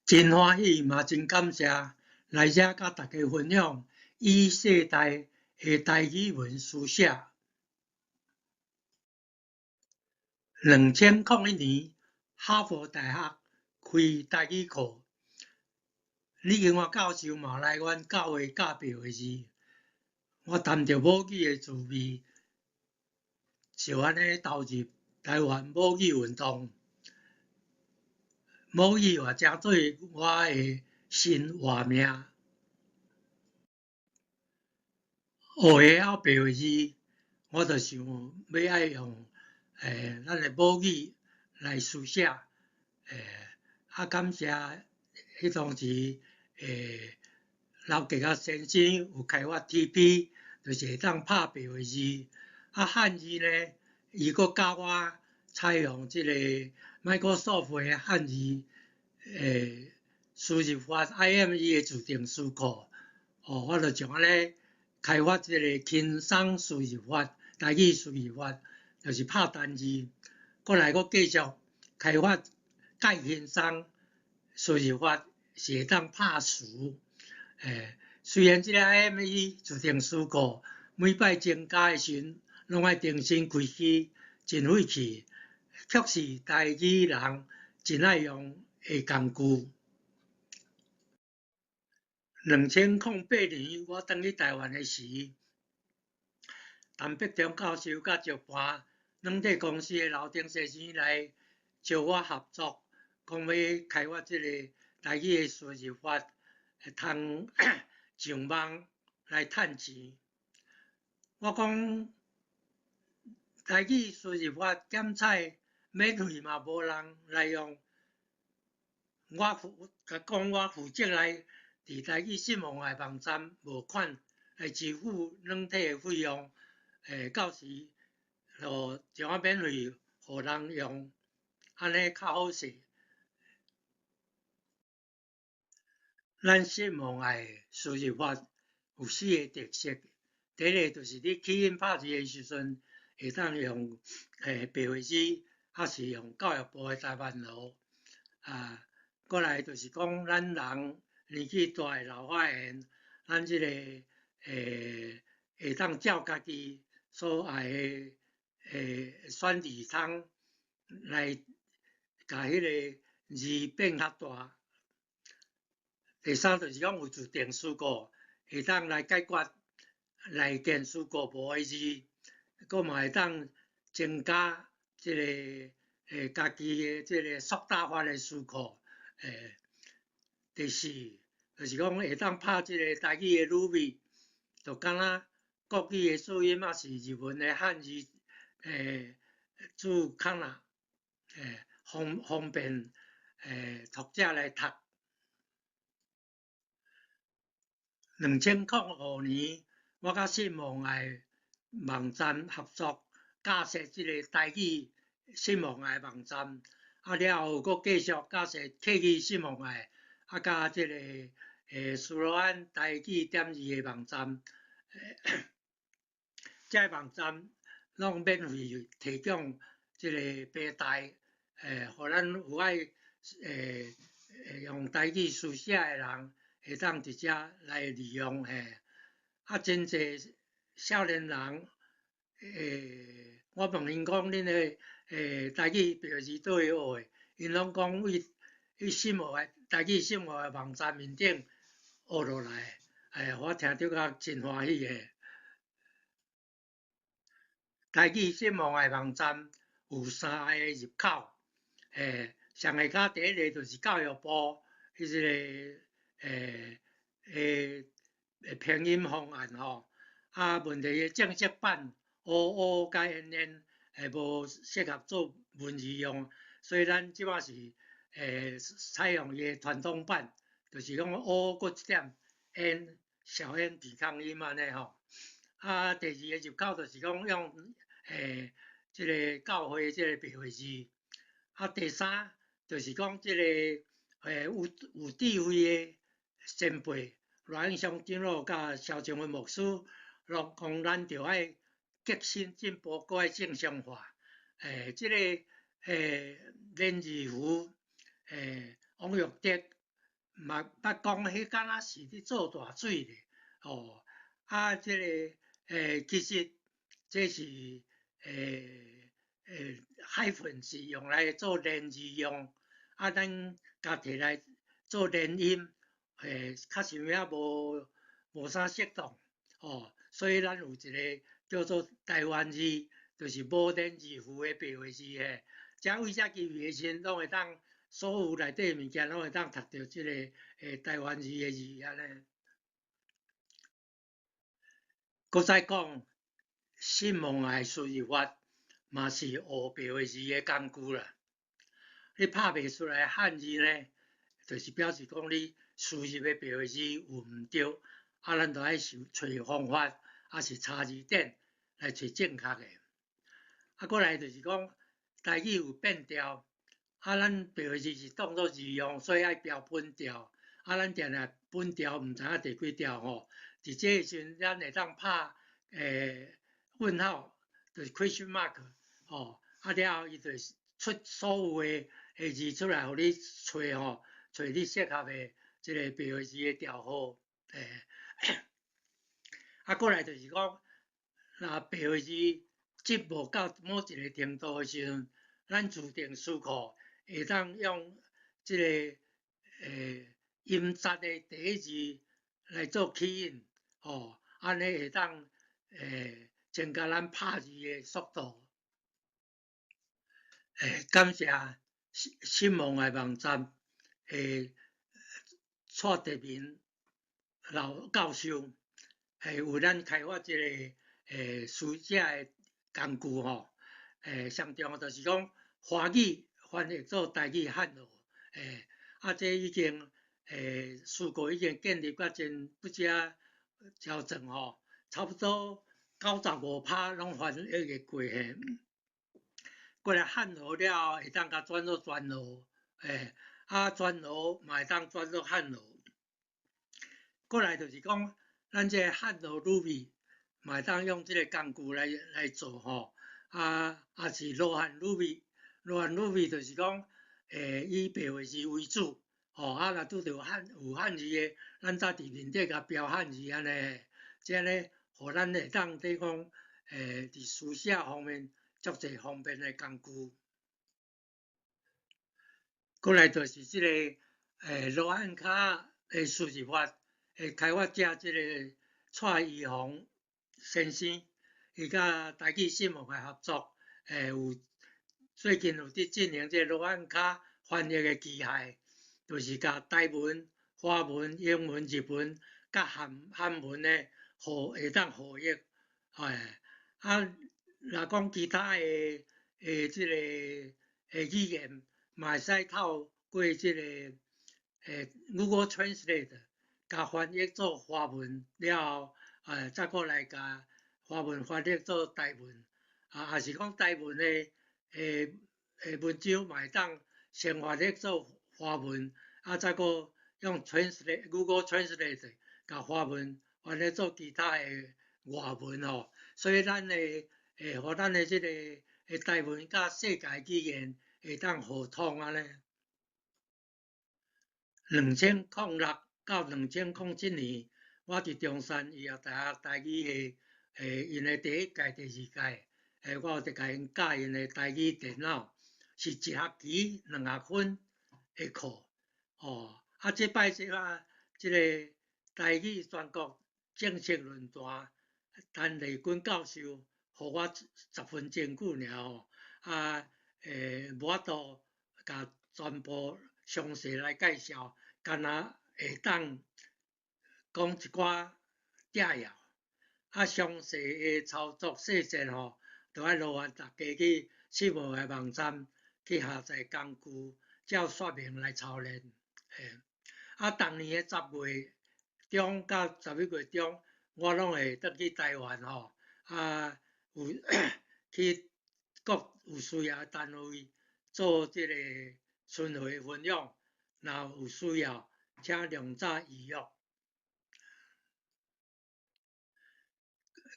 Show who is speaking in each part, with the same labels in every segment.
Speaker 1: 真歡喜嘛真感謝來遮佮大家分享E世代的台語文書寫。2001年，哈佛大學開台語課，李金華教授嘛來阮教會教白話字，我談著母語的滋味，就按呢投入台灣母語運動。母語嘛成做我的新活命。學會曉白話字，我就想欲愛用咱的母語來書寫。感謝彼當時劉杰啊先生有開發 TP，就是會當拍白話字。漢字呢，伊閣教我採用這个 Microsoft 的漢字輸入法 IME 的自動詞庫，我就將按呢開發這个輕鬆輸入法、台語輸入法，就是拍單字。過來閣繼續開發蓋輕鬆輸入法，是會當拍詞。雖然這个 IME 自動詞庫每擺增加的時陣，攏愛重新開機，真費氣，卻是台語人真愛用的工具。2008年，我轉去台灣的時，陳伯忠教授佮石盤軟體公司的劉丁先生來招我合作，講欲開發這个台語的輸入法，會通上網來趁錢。我講台語輸入法檢採免費嘛，無人來用。我負共講，我負責來佇台語新望愛網站募款來支付軟體的費用，到時就將啊免費予人用，按呢較好勢。咱新望愛輸入法有四个特色，第一个就是你起音拍字的時陣，會當用白話字，抑是用教育部的台灣羅。過來就是講咱人年紀大會老花眼，咱這个會當照家己所愛的選字窗來共彼个字變較大。第三就是講有自動詞庫，會當來解決內建詞庫無的字，閣嘛會當增加這个家己的這个速打法的詞庫。第四就是講會當拍這个台語的魯米，就敢若國語的注音，抑是日文的漢字注卡納，方便讀者來讀。2005年，我佮新望愛網站合作，架設這个台語新望愛網站，了後閣繼續架設客語新望愛，佮這个斯洛安台語點字的網站，這个網站攏免費提供這个平台，予咱有愛用台語書寫的人，會當直接來利用。真濟少年人，我問𪜶講，恁的台語白話字佗位學的？𪜶攏講為新望愛台語新望愛網站面頂學落來，我聽著甲真歡喜的。台語新望愛網站有三个入口，上下跤第一个就是教育部彼個拼音方案吼，問題的正式版 O O 佮 N N 無適合做文字用，所以咱這擺是採用伊的傳統版，就是講 O 閣一點 N 小 n 鼻空音按呢吼。第二个入口就是講用這个教會這个白話字。第三就是講這个有智慧的前輩賴永祥長老佮蕭正文牧師，攏講咱著愛革新進步，閣愛正常化。這个連字符，王玉德嘛捌講彼敢若是佇做大水咧，哦，啊，這个其實這是hyphen 是用來做連字用，啊，咱共提來做連音，較啥物仔無啥適當，哦，所以咱有一个叫做台灣字，就是無連字符的白話字嘿，這對這機器的時陣，攏會當所有內底物件攏會當讀著這个台灣字的字按呢。閣再講，新望愛輸入法嘛是學白話字的工具啦。你拍袂出來漢字呢，就是表示講你輸入的白話字有毋對，啊，咱就愛想揣方法，抑是查字典來揣正確的。啊，過來就是講台語有變調，啊，咱白話字是當做字用，所以愛標本調。啊，咱定定本調毋知影第幾調吼。佇這个時陣，咱會當拍問號，就是 question mark 吼，啊了後伊就出所有的字出來，予你揣吼，揣你適合的這个白話字的調號。啊，過來就是講，若白話字進步到某一个程度的時陣，咱自動詞庫會當用這个音節的第一字來做起音，吼，按呢會當增加咱拍字的速度。感謝新望愛網站的蔡德明老教授，為咱開發這个書寫的工具吼。上重要就是講華語翻譯做台語漢號，啊，這已經詞庫已經建立甲真不遮齊全吼，差不多95%攏翻譯會過嘿。過來漢號了後，會當共轉做全號，啊全號嘛會當轉做漢號。過來就是講，咱這个漢號 Ruby 嘛會當用這个工具來做吼，啊，抑是羅漢 Ruby，羅漢 Ruby 就是講，以白話字為主，吼，啊，若拄著有漢字的，咱才佇面底共標漢字按呢，這按呢，予咱會當佇講，佇書寫方面足濟方便的工具。過來就是這个羅漢跤的輸入法的開發者，這个蔡宜洪先生，伊佮台語新望愛合作，有最近有佇進行這个羅漢跤翻譯的機械，就是共台文、華文、英文、日文佮漢文的會當互譯，啊，若講其他的這个語言，嘛會使透過這个Google Translate，共翻譯做華文了後，再過來共華文翻譯做台文，啊，抑是講台文的文章嘛會當先翻譯做華文，啊，再閣用 Translate Google Translate 共華文翻譯做其他的外文吼，所以咱的予咱的這个台文佮世界語言會當互通按呢。2006到2007年，我佇中山醫學大學台語系，𪜶的第一屆、第二屆，我有佇共𪜶教𪜶的台語電腦，是一學期兩學分的課，哦，啊，這擺這擺這個台語全國正式論壇，陳麗君教授，予我10分鐘久爾吼，啊，無法度共全部詳細來介紹，干焦會當講一寡摘要，啊，詳細的操作細節吼，就愛勞煩大家去新望愛網站去下載工具，照說明來操練。啊，逐年的10月中到11月中，我攏會轉去台灣吼，啊，有去各有需要的單位做這个巡迴分享，若有需要，請量早預約。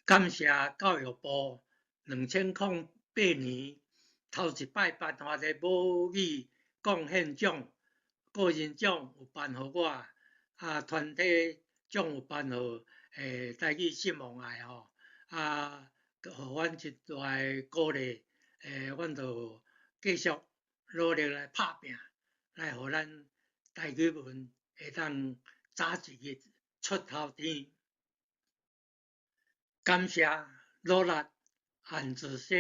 Speaker 1: 感謝教育部2008年頭一擺頒發的母語貢獻獎，個人獎有頒予我，啊，團體獎有頒予台語信望愛吼，啊，予阮一大的鼓勵，阮就繼續努力來拍拚，來予咱台語文會當早一日出頭天。感謝努力按子說。